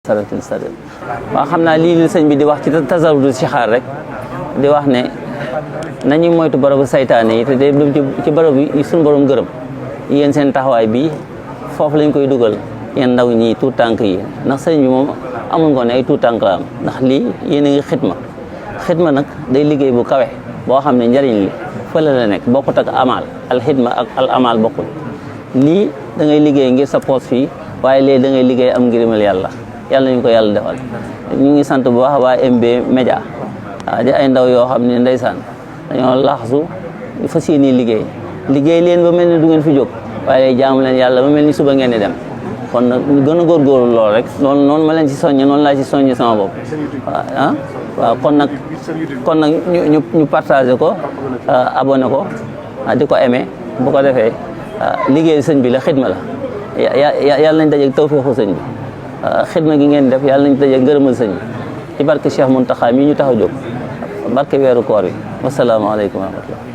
salatin sadid waaw xam naa lii li sëñ bi di wax ci tasawudu si xaar rek di wax ne nañuy moytu barabu saytaane yi te day dem ci barabu yi suñu borom gërëm yéen seen taxawaay bi foofu lañ koy dugal yéen ndaw ñi tuut tànk yi ndax sëñ bi moom amul ko ne ay tuut tànk la am ndax lii yéen a ngi xidma nag day liggéey bu kawe boo xam ne njariñ li fële la nekk bokkut ak amal al xidma ak al amal bokkul lii da ngay liggéey ngir sa poos fii waaye léegi da ngay liggéey am ngirimal yàlla nañu ko yàlla defal ñu ngi sant bu baax waa MB Média di ay ndaw yoo xam ne ndeysaan dañoo laxasu fas yéene liggéey leen ba mel ni du ngeen fi jóg waaye jaamu leen yàlla ba mel ni suba ngeen di dem kon nag ñu gën a góorgóorlu lool rek noonu ma leen ci soññe noonu laa ci soññe sama bopp waaw kon nag ñu partagé ko abonné ko di ko aimé bu ko defee liggéey sëñ bi la xidma la yàlla nañ dajeeg tawfeexu sëñ bi xidma gi ngeen def yàlla nañ dajeeg ngërëmal sëñ bi ci barke Cheikh Mountakha mii ñu tax a jóg barke weeru koor yi wasalaamaaleykum wa rahmatullah